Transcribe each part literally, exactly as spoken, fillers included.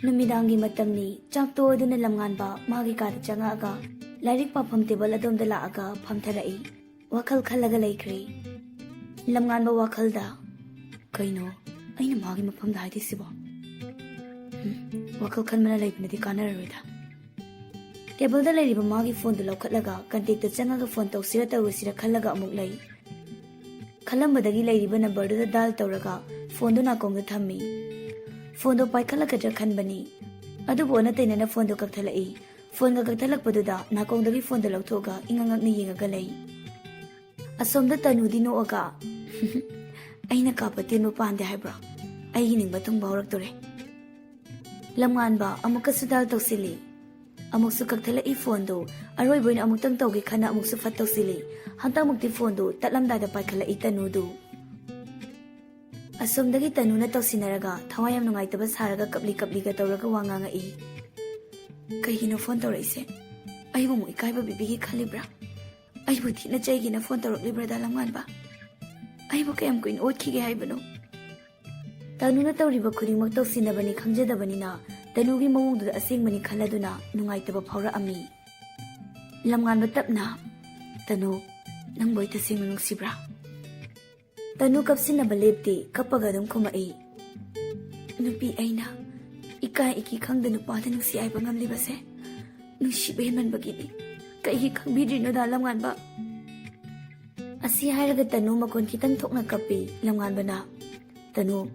ꯅꯨꯃꯤꯗꯥꯡꯒꯤ ꯃꯇꯝꯅꯤ꯫ ꯆꯥꯛ ꯇꯣꯛꯑꯗꯨꯅ ꯂꯝꯉꯥꯟꯕ ꯃꯥꯒꯤ ꯀꯥꯗ ꯆꯪꯉꯛꯑꯒ ꯂꯥꯏꯔꯤꯛ ꯄꯥꯐꯝ ꯇꯦꯕꯜ ꯑꯗꯣꯝꯗ ꯂꯥꯛꯑꯒ ꯐꯝꯊꯔꯛꯏ꯫ ꯋꯥꯈꯜ ꯈꯜꯂꯒ ꯂꯩꯈ꯭ꯔꯦ꯫ ꯂꯝꯉꯥꯟꯕ ꯋꯥꯈꯜꯗ, "ꯀꯩꯅꯣ ꯑꯩꯅ ꯃꯥꯒꯤ ꯃꯐꯝꯗ ꯍꯥꯏꯗꯣꯏꯁꯤꯕꯣ? ꯍꯨꯝ, ꯋꯥꯈꯜ ꯈꯟꯕꯅ ꯂꯩꯕꯅꯗꯤ ꯀꯥꯟꯅꯔꯔꯣꯏꯗ꯫" ꯇꯦꯕꯜꯗ ꯂꯩꯔꯤꯕ ꯃꯥꯒꯤ ꯐꯣꯟꯗꯨ ꯂꯧꯈꯠꯂꯒ ꯀꯟꯇꯦꯛꯇ ꯆꯪꯉꯒ ꯐꯣꯟ ꯇꯧꯁꯤꯔ ꯇꯧꯔꯣꯏꯁꯤꯔ ꯈꯜꯂꯒ ꯑꯃꯨꯛ ꯂꯩ꯫ ꯈꯜꯂꯝꯕꯗꯒꯤ ꯂꯩꯔꯤꯕ ꯅꯝꯕꯔꯗꯨꯗ ꯗꯥꯏꯜ ꯇꯧꯔꯒ ꯐꯣꯟꯗꯨ ꯅꯥꯀꯣꯡꯗ ꯊꯝꯃꯤ꯫ ꯐꯣꯟꯗꯣ ꯄꯥꯏꯈꯠꯂꯛꯀꯗ꯭ꯔꯥ ꯈꯟꯕꯅꯤ꯫ ꯑꯗꯨꯕꯨ ꯑꯣꯟꯅ ꯇꯩꯅꯅ ꯐꯣꯟꯗꯣ ꯀꯛꯊꯠꯂꯛꯏ꯫ ꯐꯣꯟꯒ ꯀꯛꯊꯠꯂꯛꯄꯗꯨꯗ ꯅꯥꯀꯣꯡꯗꯒꯤ ꯐꯣꯟꯗꯣ ꯂꯧꯊꯣꯛꯑꯒ ꯏꯉꯛ ꯉꯛꯅ ꯌꯦꯡꯉꯒ ꯂꯩ꯫ ꯑꯁꯣꯝꯗ ꯇꯅꯨꯗꯤ ꯅꯣꯛꯑꯒ, "ꯑꯩꯅ ꯀꯥꯞꯄ ꯇꯦꯟꯕ ꯄꯥꯟꯗꯦ ꯍꯥꯏꯕ꯭ꯔꯣ? ꯑꯩꯒꯤ ꯅꯤꯡꯕ ꯊꯨꯡꯕ ꯍꯧꯔꯛꯇꯣꯔꯦ꯫" ꯂꯝꯉꯥꯟꯕ ꯑꯃꯨꯛꯀꯁꯨ ꯗꯥꯏꯜ ꯇꯧꯁꯤꯜꯂꯤ꯫ ꯑꯃꯨꯛꯁꯨ ꯀꯛꯊꯠꯂꯛꯏ ꯐꯣꯟꯗꯨ꯫ ꯑꯔꯣꯏꯕ ꯑꯣꯏꯅ ꯑꯃꯨꯛꯇꯪ ꯇꯧꯒꯦ ꯈꯟꯅ ꯑꯃꯨꯛꯁꯨ ꯐꯠ ꯇꯧꯁꯤꯜꯂꯤ꯫ ꯍꯟꯗꯛꯃꯨꯛꯇꯤ ꯐꯣꯟꯗꯨ ꯇꯠꯂꯝꯗꯥꯏꯗ ꯄꯥꯏꯈꯠꯂꯛꯏ ꯇꯅꯨꯗꯨ꯫ ꯑꯁꯣꯝꯗꯒꯤ ꯇꯅꯨꯅ ꯇꯧꯁꯤꯟꯅꯔꯒ ꯊꯋꯥꯏ ꯌꯥꯝ ꯅꯨꯡꯉꯥꯏꯇꯕ ꯁꯥꯔꯒ ꯀꯞꯂꯤ ꯀꯞꯂꯤꯒ ꯇꯧꯔꯒ ꯋꯥ ꯉꯥꯡꯉꯛꯏ꯫ "ꯀꯩꯒꯤꯅꯣ ꯐꯣꯟ ꯇꯧꯔꯛꯏꯁꯦ? ꯑꯩꯕꯨ ꯑꯃꯨꯛ ꯏꯀꯥꯏꯕ ꯄꯤꯕꯤꯒꯦ ꯈꯜꯂꯤꯕ꯭ꯔꯥ? ꯑꯩꯕꯨ ꯊꯤꯅ ꯆꯩꯒꯦꯅ ꯐꯣꯟ ꯇꯧꯔꯛꯂꯤꯕ꯭ꯔꯥ, ꯗꯥ ꯂꯝꯉꯥꯟꯕ? ꯑꯩꯕꯨ ꯀꯌꯥꯝ ꯀꯨꯏꯅ ꯑꯣꯠꯈꯤꯒꯦ ꯍꯥꯏꯕꯅꯣ?" ꯇꯅꯨꯅ ꯇꯧꯔꯤꯕ ꯈꯨꯗꯤꯡꯃꯛ ꯇꯧꯁꯤꯟꯅꯕꯅꯤ ꯈꯪꯖꯗꯕꯅꯤꯅ ꯇꯅꯨꯒꯤ ꯃꯑꯣꯡꯗꯨꯗ ꯑꯁꯦꯡꯕꯅꯤ ꯈꯜꯂꯗꯨꯅ ꯅꯨꯡꯉꯥꯏꯇꯕ ꯐꯥꯎꯔꯛꯑꯝꯃꯤ꯫ ꯂꯝꯉꯥꯟꯕ ꯇꯞꯅ, "ꯇꯅꯨ, ꯅꯪꯕꯨ ꯑꯩ ꯇꯁꯦꯡꯅ ꯅꯨꯡꯁꯤꯕ꯭ꯔꯥ?" ꯇꯅꯨ ꯀꯞꯁꯤꯟꯅꯕ ꯂꯦꯞꯇꯦ, ꯀꯞꯄꯒ ꯑꯗꯨꯝ ꯈꯨꯝꯃꯛꯏ꯫ "ꯅꯨꯄꯤ ꯑꯩꯅ ꯏꯀꯥꯏ ꯏꯀꯤ ꯈꯪꯗ ꯅꯨꯄꯥꯗ ꯅꯨꯡꯁꯤ ꯍꯥꯏꯕ ꯉꯝꯂꯤꯕꯁꯦ ꯅꯨꯡꯁꯤꯕ ꯍꯦꯟꯃꯟꯕꯒꯤꯅꯤ꯫ ꯀꯩꯒꯤ ꯈꯪꯕꯤꯗ꯭ꯔꯤꯅꯣ, ꯗꯥ ꯂꯝꯉꯥꯟꯕ?" ꯑꯁꯤ ꯍꯥꯏꯔꯒ ꯇꯅꯨ ꯃꯈꯣꯟ ꯈꯤꯇꯪ ꯊꯣꯛꯅ ꯀꯞꯄꯤ꯫ ꯂꯝꯉꯥꯟꯕꯅ, "ꯇꯅꯨ,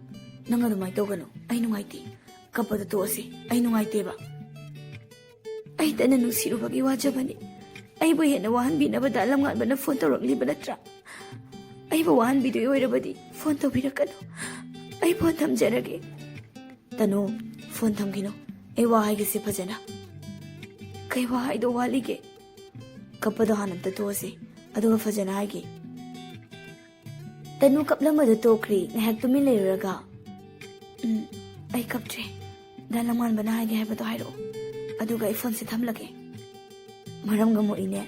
ꯅꯪ ꯑꯗꯨꯃꯥꯏꯅ ꯇꯧꯒꯅꯨ, ꯑꯩ ꯅꯨꯡꯉꯥꯏꯇꯦ꯫ ꯀꯞꯄꯗ ꯇꯣꯛꯑꯁꯤ, ꯑꯩ ꯅꯨꯡꯉꯥꯏꯇꯦꯕ꯫ ꯑꯩ ꯇꯅ ꯅꯨꯡꯁꯤꯔꯨꯕꯒꯤ ꯋꯥꯖꯕꯅꯤ꯫ ꯑꯩꯕꯨ ꯍꯦꯟꯅ ꯋꯥꯍꯟꯕꯤꯅꯕ ꯗꯥ ꯂꯝꯉꯥꯟꯕꯅ ꯐꯣꯟ ꯇꯧꯔꯛꯂꯤꯕ ꯅꯠꯇ꯭ꯔꯥ? ꯑꯩꯕꯨ ꯋꯥꯍꯟꯕꯤꯗꯣꯏ ꯑꯣꯏꯔꯕꯗꯤ ꯐꯣꯟ ꯇꯧꯕꯤꯔꯛꯀꯅꯨ꯫ ꯑꯩ ꯐꯣꯟ ꯊꯝꯖꯔꯒꯦ꯫" "ꯇꯅꯨ, ꯐꯣꯟ ꯊꯝꯈꯤꯅꯨ꯫ ꯑꯩ ꯋꯥ ꯍꯥꯏꯒꯦꯁꯦ ꯐꯖꯅ꯫" "ꯀꯩ ꯋꯥ ꯍꯥꯏꯗꯧ ꯋꯥꯠꯂꯤꯒꯦ?" "ꯀꯞꯄꯗꯣ ꯍꯥꯟꯅ ꯑꯝꯇ ꯇꯣꯛꯑꯁꯤ, ꯑꯗꯨꯒ ꯐꯖꯅ ꯍꯥꯏꯒꯦ꯫" ꯇꯅꯨ ꯀꯞꯂꯝꯕꯗꯨ ꯇꯣꯛꯈ꯭ꯔꯤ꯫ ꯉꯥꯏꯍꯥꯛ ꯇꯨꯃꯤꯟ ꯂꯩꯔꯨꯔꯒ, "ꯎꯝ, ꯑꯩ ꯀꯞꯇ꯭ꯔꯦ꯫ ꯗꯥ ꯂꯝꯉꯥꯟꯕꯅ ꯍꯥꯏꯒꯦ ꯍꯥꯏꯕꯗꯣ ꯍꯥꯏꯔꯛꯑꯣ, ꯑꯗꯨꯒ ꯑꯩ ꯐꯣꯟꯁꯦ ꯊꯝꯂꯒꯦ꯫" "ꯃꯔꯝꯒ ꯃꯣꯛꯏꯅꯦ꯫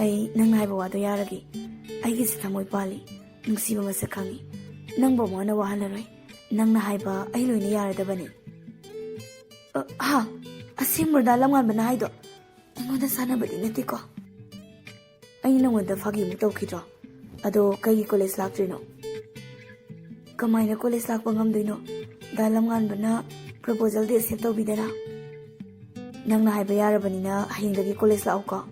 ꯑꯩ ꯅꯪꯅ ꯍꯥꯏꯕ ꯋꯥꯗꯣ ꯌꯥꯔꯒꯦ꯫ ꯑꯩꯒꯤꯁꯦ ꯊꯃꯣꯏ ꯄꯥꯜꯂꯤ, ꯅꯨꯡꯁꯤꯕ ꯃꯁꯛ ꯈꯪꯉꯤ꯫ ꯅꯪꯕꯨ ꯑꯃꯨꯛ ꯍꯟꯅ ꯋꯥꯍꯜꯂꯔꯣꯏ꯫ ꯅꯪꯅ ꯍꯥꯏꯕ ꯑꯩ ꯂꯣꯏꯅ ꯌꯥꯔꯗꯕꯅꯤ꯫" ꯑ, ꯍꯥ? ꯑꯁꯦꯡꯕꯔꯣ ꯗꯥ ꯂꯝꯉꯥꯟꯕꯅ ꯍꯥꯏꯗꯣ? ꯑꯩꯉꯣꯟꯗ ꯁꯥꯟꯅꯕꯗꯤ ꯅꯠꯇꯦꯀꯣ? ꯑꯩꯅ ꯅꯉꯣꯟꯗ ꯐꯥꯒꯤꯃꯨꯛ ꯇꯧꯈꯤꯗ꯭ꯔꯣ? ꯑꯗꯣ ꯀꯩꯒꯤ ꯀꯣꯂꯦꯖ ꯂꯥꯛꯇ꯭ꯔꯤꯅꯣ? ꯀꯃꯥꯏꯅ ꯀꯣꯂꯦꯖ ꯂꯥꯛꯄ ꯉꯝꯗꯣꯏꯅꯣ? ꯗꯥ ꯂꯝꯉꯥꯟꯕꯅ ꯄ꯭ꯔꯣꯄꯣꯖꯦꯜꯗꯤ ꯑꯦꯛꯁꯦꯞ ꯇꯧꯕꯤꯗꯅ? ꯅꯪꯅ ꯍꯥꯏꯕ ꯌꯥꯔꯕꯅꯤꯅ ꯍꯌꯦꯡꯗꯒꯤ ꯀꯣꯂꯦꯖ ꯂꯥꯛꯎꯀꯣ꯫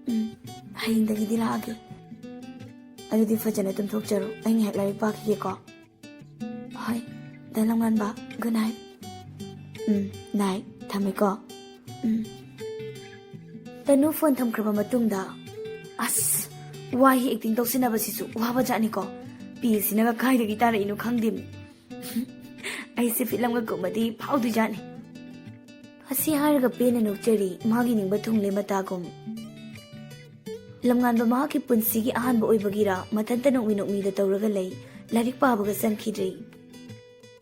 ꯎꯝ, ꯍꯌꯦꯡꯗꯒꯤꯗꯤ ꯂꯥꯛꯑꯒꯦ꯫ ꯑꯗꯨꯗꯤ ꯐꯖꯅ ꯇꯨꯝꯊꯣꯛꯆꯔꯣ, ꯑꯩ ꯉꯥꯏꯍꯥꯛ ꯂꯥꯏꯔꯤꯛ ꯄꯥꯈꯤꯒꯦꯀꯣ꯫ ꯍꯣꯏ, ꯗꯥ ꯂꯝꯉꯥꯟꯕ, ꯒꯨꯗ ꯅꯥꯏꯠ꯫ ꯎꯝ, ꯅꯥꯏꯠ, ꯊꯝꯃꯦꯀꯣ꯫ ꯎꯝ꯫ ꯇꯅꯨ ꯐꯣꯟ ꯊꯝꯈ꯭ꯔꯕ ꯃꯇꯨꯡꯗ, ꯑꯁ, ꯋꯥꯍꯩ ꯑꯦꯛꯇꯤꯡ ꯇꯧꯁꯤꯟꯅꯕꯁꯤꯁꯨ ꯋꯥꯕ ꯖꯥꯠꯅꯤꯀꯣ꯫ ꯄꯤꯁꯤꯅꯒ ꯀꯥꯏꯗꯒꯤ ꯇꯥꯔꯛꯏꯅꯣ ꯈꯪꯗꯦꯃꯤ꯫ ꯑꯩꯁꯦ ꯐꯤꯂꯝꯒ ꯀꯨꯝꯃꯗꯤ ꯐꯥꯎꯗꯣꯏꯖꯥꯠꯅꯤ꯫ ꯑꯁꯤ ꯍꯥꯏꯔꯒ ꯄꯦꯟꯅ ꯅꯣꯛꯆꯔꯤ, ꯃꯥꯒꯤ ꯅꯤꯡꯕ ꯊꯨꯡꯂꯦ ꯃꯇꯥꯒꯨꯝ꯫ ꯂꯝꯉꯥꯟꯕ ꯃꯍꯥꯛꯀꯤ ꯄꯨꯟꯁꯤꯒꯤ ꯑꯍꯥꯟꯕ ꯑꯣꯏꯕꯒꯤꯔꯥ ꯃꯊꯟꯇ ꯅꯣꯛꯃꯤ ꯅꯣꯛꯃꯤꯗ ꯇꯧꯔꯒ ꯂꯩ, ꯂꯥꯏꯔꯤꯛ ꯄꯥꯕꯒ ꯆꯪꯈꯤꯗ꯭ꯔꯤ꯫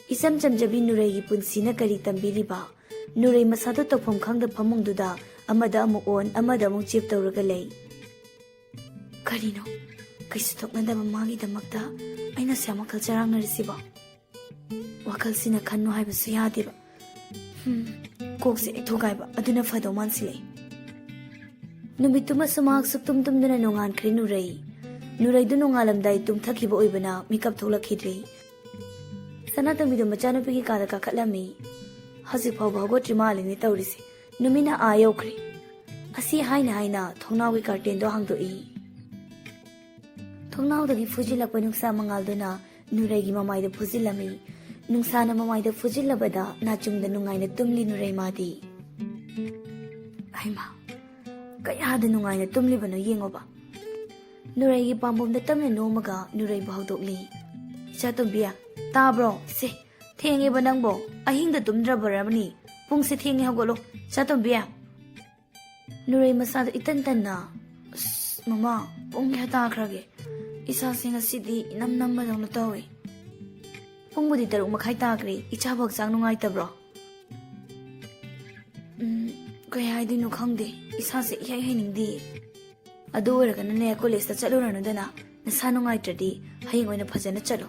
ꯏꯆꯝ ꯆꯝꯖꯕꯤ ꯅꯨꯔꯩꯒꯤ ꯄꯨꯟꯁꯤꯅ ꯀꯔꯤ ꯇꯝꯕꯤꯔꯤꯕ? ꯅꯨꯔꯩ ꯃꯁꯥꯗꯨ ꯇꯧꯐꯝ ꯈꯪꯗ ꯐꯃꯨꯡꯗꯨꯗ ꯑꯃꯗ ꯑꯃꯨꯛ ꯑꯣꯟ, ꯑꯃꯗ ꯑꯃꯨꯛ ꯆꯦꯞ ꯇꯧꯔꯒ ꯂꯩ꯫ ꯀꯔꯤꯅꯣ? ꯀꯩꯁꯨ ꯊꯣꯛꯅꯗꯕ ꯃꯥꯒꯤꯗꯃꯛꯇ ꯑꯩꯅ ꯁꯨꯌꯥꯝ ꯋꯥꯈꯜ ꯆꯔꯥꯡꯅꯔꯤꯁꯤꯕꯣ? ꯋꯥꯈꯜꯁꯤꯅ ꯈꯟꯅꯨ ꯍꯥꯏꯕꯁꯨ ꯌꯥꯗꯦꯕ꯫ ꯍꯝ, ꯀꯣꯛꯁꯦ ꯍꯦꯛ ꯊꯨꯒꯥꯏꯕ ꯑꯗꯨꯅ ꯐꯗꯧ ꯃꯥꯟꯁꯤꯜꯂꯛꯑꯦ꯫ ꯅꯨꯃꯤꯠꯇꯨꯃꯁꯨ ꯃꯍꯥꯛ ꯁꯨꯛꯇꯨꯝ ꯇꯨꯝꯗꯅ ꯅꯣꯡꯉꯥꯟꯈ꯭ꯔꯦ ꯅꯨꯔꯩ꯫ ꯅꯨꯔꯩꯗꯨ ꯅꯣꯡꯉꯥꯜꯂꯝꯗꯥꯏ ꯇꯨꯝꯊꯈꯤꯕ ꯑꯣꯏꯕꯅ ꯃꯤꯀꯞ ꯊꯣꯛꯂꯛꯈꯤꯗ꯭ꯔꯦ꯫ ꯁꯅꯥꯇꯣꯝꯕꯤꯗꯨ ꯃꯆꯥꯅꯨꯄꯤꯒꯤ ꯀꯥꯗ ꯀꯥꯈꯠꯂꯝꯃꯤ꯫ ꯍꯧꯖꯤꯛ ꯐꯥꯎꯕ ꯍꯧꯒꯠꯇ꯭ꯔꯤ ꯃꯥꯜꯂꯤꯅꯦ ꯇꯧꯔꯤꯁꯦ꯫ ꯅꯨꯃꯤꯠꯅ ꯑꯥ ꯌꯧꯈ꯭ꯔꯦ꯫ ꯑꯁꯤ ꯍꯥꯏꯅ ꯍꯥꯏꯅ ꯊꯣꯡꯅꯥꯎꯒꯤ ꯀꯥꯔꯇꯦꯟꯗꯣ ꯍꯥꯡꯗꯣꯛꯏ꯫ ꯊꯣꯡꯅꯥꯎꯗꯒꯤ ꯐꯨꯖꯤꯜꯂꯛꯄ ꯅꯨꯡꯁꯥ ꯃꯉꯥꯜꯗꯨꯅ ꯅꯨꯔꯩꯒꯤ ꯃꯃꯥꯏꯗ ꯐꯨꯖꯤꯜꯂꯝꯃꯤ꯫ ꯅꯨꯡꯁꯥꯅ ꯃꯃꯥꯏꯗ ꯐꯨꯖꯤꯜꯂꯕꯗ ꯅꯥꯆꯨꯡꯗ ꯅꯨꯡꯉꯥꯏꯅ ꯇꯨꯝꯂꯤ ꯅꯨꯔꯩ ꯃꯥꯗꯤ꯫ ꯍꯩꯃꯥ, ꯀꯌꯥꯗ ꯅꯨꯡꯉꯥꯏꯅ ꯇꯨꯝꯂꯤꯕꯅꯣ ꯌꯦꯡꯉꯣꯕ꯫ ꯅꯨꯔꯩꯒꯤ ꯄꯥꯝꯕꯣꯝꯗ ꯇꯞꯅ ꯅꯣꯝꯃꯒ ꯅꯨꯔꯩꯕꯨ ꯍꯧꯗꯣꯛꯂꯤ꯫ ꯏꯆꯥꯇꯣꯝꯕꯤ, ꯇꯥꯕ꯭ꯔꯣ? ꯁꯦ, ꯊꯦꯡꯉꯦꯕ ꯅꯪꯕꯣ, ꯑꯍꯤꯡꯗ ꯇꯨꯝꯗ꯭ꯔꯕꯔꯕꯅꯤ? ꯄꯨꯡꯁꯦ ꯊꯦꯡꯉꯦ, ꯍꯧꯒꯠꯂꯣ꯫ ꯏꯆꯥꯇꯣꯝꯕꯤ꯫ ꯅꯨꯔꯩ ꯃꯁꯥꯗ ꯏꯇꯟ ꯇꯟꯅ, "ꯑꯁ, ꯃꯃꯥ, ꯄꯨꯡ ꯀꯌꯥ ꯇꯥꯈ꯭ꯔꯒꯦ? ꯏꯁꯥꯁꯦ ꯉꯁꯤꯗꯤ ꯏꯅꯝ ꯅꯝꯕꯗꯧꯅ ꯇꯧꯋꯦ꯫ ꯄꯨꯡꯕꯨꯗꯤ ꯇꯔꯨꯛ ꯃꯈꯥꯏ ꯇꯥꯈ꯭ꯔꯦ, ꯏꯆꯥꯕꯨ ꯍꯛꯆꯥꯡ ꯅꯨꯡꯉꯥꯏꯇꯕ꯭ꯔꯣ?" "ꯎꯝ, ꯀꯩ ꯍꯥꯏꯗꯣꯏꯅꯣ ꯈꯪꯗꯦ, ꯏꯁꯥꯁꯦ ꯏꯍꯩ ꯍꯩꯅꯤꯡꯗꯦ꯫ ꯑꯗꯨ ꯑꯣꯏꯔꯒꯅꯅꯦ, ꯀꯣꯂꯦꯖꯇ ꯆꯠꯂꯨꯔꯅꯨꯗꯅ, ꯅꯁꯥ ꯅꯨꯡꯉꯥꯏꯇ꯭ꯔꯗꯤ ꯍꯌꯦꯡ ꯑꯣꯏꯅ ꯐꯖꯅ ꯆꯠꯂꯣ꯫"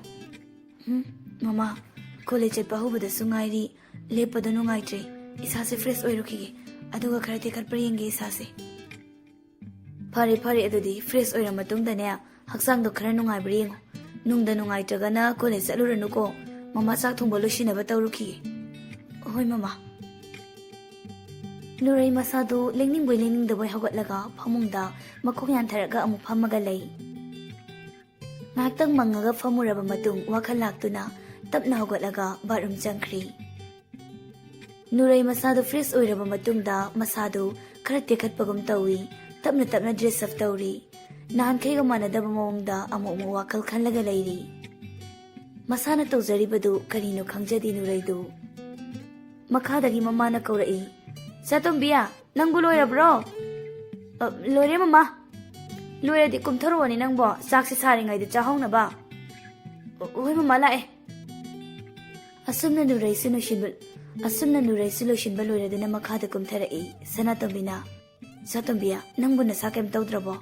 "ꯎꯝ, ꯃꯃꯥ, ꯀꯣꯂꯦꯖ ꯆꯠꯄ ꯍꯧꯕꯗꯁꯨ ꯉꯥꯏꯔꯤ, ꯂꯦꯞꯄꯗꯣ ꯅꯨꯡꯉꯥꯏꯇ꯭ꯔꯦ꯫ ꯏꯁꯥꯁꯦ ꯐ꯭ꯔꯦꯁ ꯑꯣꯏꯔꯨꯈꯤꯒꯦ, ꯑꯗꯨꯒ ꯈꯔ ꯇꯦꯛꯈꯠꯄ꯭ꯔꯥ ꯌꯦꯡꯒꯦ ꯏꯁꯥꯁꯦ꯫ ꯐꯔꯦ ꯐꯔꯦ, ꯑꯗꯨꯗꯤ ꯐ꯭ꯔꯦꯁ ꯑꯣꯏꯔ ꯃꯇꯨꯡꯗꯅꯦ, ꯍꯛꯆꯥꯡꯗꯣ ꯈꯔ ꯅꯨꯡꯉꯥꯏꯕ꯭ꯔꯥ ꯌꯦꯡꯉꯣ꯫ ꯅꯨꯡꯗ ꯅꯨꯡꯉꯥꯏꯇ꯭ꯔꯒꯅ ꯀꯣꯂꯦꯖ ꯆꯠꯂꯨꯔꯅꯨꯀꯣ꯫ ꯃꯃꯥ ꯆꯥꯛ ꯊꯣꯡꯕ ꯂꯣꯏꯁꯤꯟꯅꯕ ꯇꯧꯔꯨꯈꯤꯒꯦ꯫ ꯍꯣꯏ ꯃꯃꯥ꯫ ꯅꯨꯔꯩ ꯃꯁꯥꯗꯨ ꯂꯦꯡꯅꯤꯡꯕꯣꯏ ꯂꯦꯡꯅꯤꯡꯗꯕꯣꯏ ꯍꯧꯒꯠꯂꯒ ꯐꯃꯨꯡꯗ ꯃꯈꯣꯡ ꯌꯥꯟꯊꯔꯒ ꯑꯃꯨꯛ ꯐꯝꯃꯒ ꯂꯩ꯫ ꯉꯥꯏꯍꯥꯛꯇꯪ ꯃꯪꯉꯒ ꯐꯝꯃꯨꯔꯕ ꯃꯇꯨꯡ ꯋꯥꯈꯜ ꯂꯥꯛꯇꯨꯅ ꯇꯞꯅ ꯍꯧꯒꯠꯂꯒ ꯕꯥꯠꯔꯨꯝ ꯆꯪꯈ꯭ꯔꯤ꯫ ꯅꯨꯔꯩ ꯃꯁꯥꯗꯨ ꯐ꯭ꯔꯦꯁ ꯑꯣꯏꯔꯕ ꯃꯇꯨꯡꯗ ꯃꯁꯥꯗꯨ ꯈꯔ ꯇꯦꯛꯈꯠꯄꯒꯨꯝ ꯇꯧꯏ꯫ ꯇꯞꯅ ꯇꯞꯅ ꯗ꯭ꯔꯦꯁ ꯑꯞ ꯇꯧꯔꯤ꯫ ꯅꯍꯥꯟꯈꯩꯒ ꯃꯥꯟꯅꯗꯕ ꯃꯑꯣꯡꯗ ꯑꯃꯨꯛ ꯑꯃꯨꯛ ꯋꯥꯈꯜ ꯈꯜꯂꯒ ꯂꯩꯔꯤ꯫ ꯃꯁꯥꯅ ꯇꯧꯖꯔꯤꯕꯗꯨ ꯀꯔꯤꯅꯣ ꯈꯪꯖꯗꯦ ꯅꯨꯔꯩꯗꯨ꯫ ꯃꯈꯥꯗꯒꯤ ꯃꯃꯥꯅ ꯀꯧꯔꯛꯏ, "ꯆꯥꯇꯣꯝꯕꯤꯌꯥ, ꯅꯪꯕꯨ ꯂꯣꯏꯔꯕ꯭ꯔꯣ?" "ꯑ, ꯂꯣꯏꯔꯦ ꯃꯃꯥ꯫" "ꯂꯣꯏꯔꯗꯤ ꯀꯨꯝꯊꯔꯛꯑꯣꯅꯦ ꯅꯪꯕꯣ, ꯆꯥꯛꯁꯦ ꯁꯥꯔꯤꯉꯩꯗ ꯆꯥꯍꯧꯅꯕ꯫" "ꯑ, ꯍꯣꯏ ꯃꯃꯥ, ꯂꯥꯛꯑꯦ꯫" ꯑꯁꯨꯝꯅ ꯅꯨꯔꯩꯁꯨ ꯂꯣꯏꯁꯤꯟꯕ, ꯑꯁꯨꯝꯅ ꯅꯨꯔꯩꯁꯨ ꯂꯣꯏꯁꯤꯟꯕ ꯂꯣꯏꯔꯗꯨꯅ ꯃꯈꯥꯗ ꯀꯨꯝꯊꯔꯛꯏ꯫ ꯁꯅꯥꯇꯣꯝꯕꯤꯅ, "ꯆꯥꯇꯣꯝꯕꯤꯌꯥ, ꯅꯪꯕꯨ ꯅꯁꯥ ꯀꯩꯝ ꯇꯧꯗ꯭ꯔꯕꯣ?"